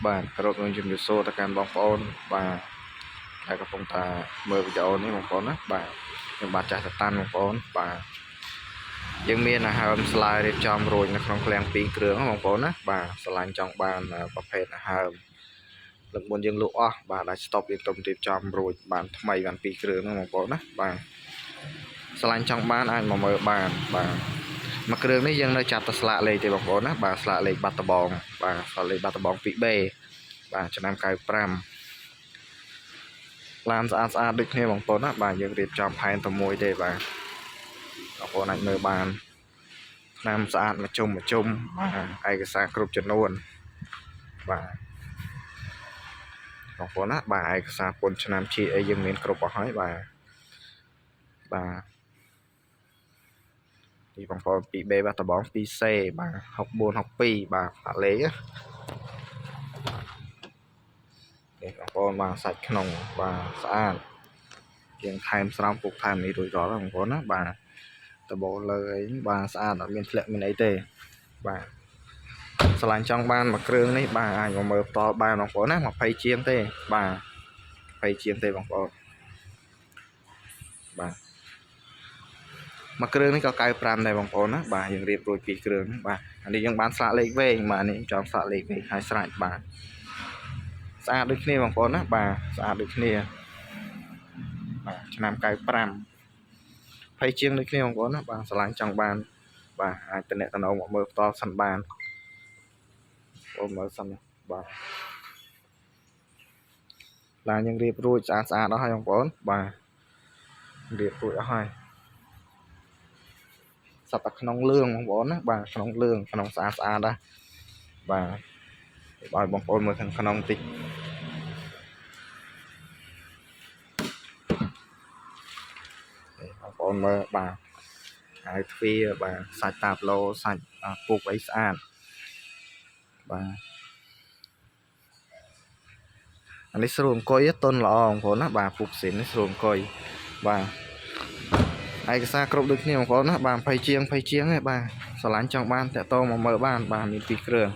បាទគោរពនឹងជំរាបសួរទៅកាន់បងប្អូនបាទដែលកំពុងតែមើលវីដេអូនេះបងប្អូនណាបាទខ្ញុំបាទចាស់តតាន់បងប្អូនបាទយើងមានអាហើមស្លាយរៀបចំរួចនៅក្នុងឃ្លាំង2គ្រឿងបងប្អូនណាបាទស្រឡាញ់ចង់បានប្រភេទអាហើមលើកមុនយើងលក់អស់បាទដល់ស្តុបយើងទុំរៀបចំរួចបានថ្មីបាន2គ្រឿងហ្នឹងបងប្អូនណាបាទស្រឡាញ់ចង់បានអាចមកមើលបានបាទមួយគ្រឿងនេះយើងនៅចាប់តែស្លាកលេខទេបងប្អូនណាបាទស្លាកលេខបាត់ដបងបាទស្លាកលេខបាត់ដបង 2B បាទឆ្នាំ95ឡានស្អាតស្អាតដូចគ្នាបងប្អូនណាបាទយើងរៀបចំផែនតែមួយទេបាទបងប្អូនអាចមើលបានឆ្នាំស្អាតមួយជុំមួយជុំបាទឯកសារគ្រប់ចំនួនបាទបងប្អូនណាបាទឯកសារពន្ធឆ្នាំជាអីយើងមានគ្រប់អស់ហើយបាទបាទនេះបងប្អូន 2B បាទដបង 2C បាទ64 62បាទប៉ាលេខនេះបងប្អូនបាទសាច់ក្នុងបាទស្អាតយើងថែមស្រោមពុកថែមនេះរួចរាល់ហើយបងប្អូនណាបាទដបលើអីបាទស្អាតអត់មានធ្លាក់មានអីទេបាទស្រឡាញ់ចង់បានមួយគ្រឿងនេះបាទអាចមកមើលផ្ទាល់បានបងប្អូនណា20ជាងទេបាទ20ជាងទេបងប្អូនបាទមួយគ្រឿងនេះក៏95ដែរបងប្អូនណាបាទយើងរៀបរួចពីរគ្រឿងបាទអានេះយើងបានស្លាកលេខវែងបាទនេះចង់ស្លាកលេខវែងហើយស្រេចបាទស្អាតដូចគ្នាបងប្អូនណាបាទស្អាតដូចគ្នាបាទឆ្នាំ95 20ជាងដូចគ្នាបងប្អូនណាបាទស្រឡាញ់ចង់បានបាទអាចតំណតំណងមកមើលផ្ទាល់សិនបានបងមើលសិនបាទឡានយើងរៀបរួចស្អាតស្អាតអស់ហើយបងប្អូនបាទរៀបរួចអស់ហើយសត្វតែក្នុងលឿងបងប្អូនណាបាទក្នុងលឿងក្នុងស្អាតស្អាតណាបាទឲ្យបងប្អូនមើលខាងក្នុងតិចបងប្អូនមើលបាទហើយទ្វារបាទសាច់តាប្លូសាច់ពុកអីស្អាតបាទអានេះស្រួលអង្គុយតុនល្អបងប្អូនណាបាទពុកស៊ីននេះស្រួលអង្គុយបាទឯកសារគ្រប់ដូចគ្នាបងប្អូនណាបាទ20ជាង20ជាងទេបាទស្រឡាញ់ចង់បានតាក់តងមកមើលបានបាទមាន2គ្រឿង